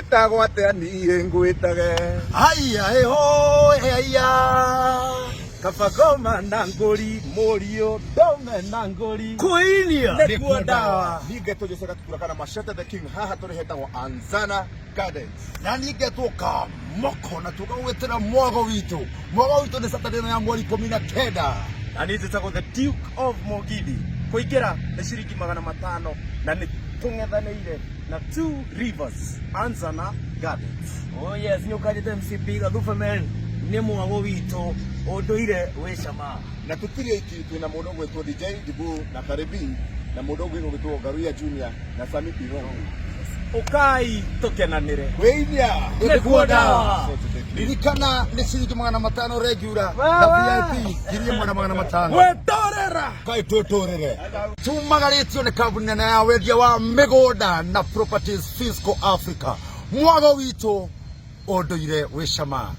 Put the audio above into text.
Ngwĩtagwo atĩa niĩ ngwĩtage? Haiya ĩho haiya Kaba ngoma na ngũri mũriũ ndome na ngũri Kuinia nĩkuo ndawa. Niĩ ngetwo Jose Gatukura kana Machete the King. Haha tũrĩ hetagwo Anzana Gardens. Na niĩ ngetwo Kamoko na tũgagwĩtĩra mwago witũ. Mwago witũ nĩ Saturday ĩno ya mweri 19. Na niĩ njĩtagwo the Duke of Mogidi. Kũingĩra nĩ ciringi 500 na nĩ tũng'ethanĩire na Two Rivers Anzana Gardens. Oh yes, nĩ ũkanjĩte MC Gathuba man nĩ mwago witũ ũndũire wĩ cama. Na tũtirĩ aiki, twĩna mũndũ ũgwĩtwo DJ Dibu na Karibi na mũndũ ũngĩ ũgwĩtwo Ngaruiya Junior na Sami Irongo. Ũkai tũkenanĩre. Wĩinia Nĩkuo ndawa. Ririkana nĩ ciringi 500 regular na VIP 1500. Wetorera. Kai twĩtũrĩre. Tumagarĩtio nĩ kambuni nene ya wendia wa mĩgũnda na properties Fiscal Africa. Mwago witũ ũndũire wĩ cama.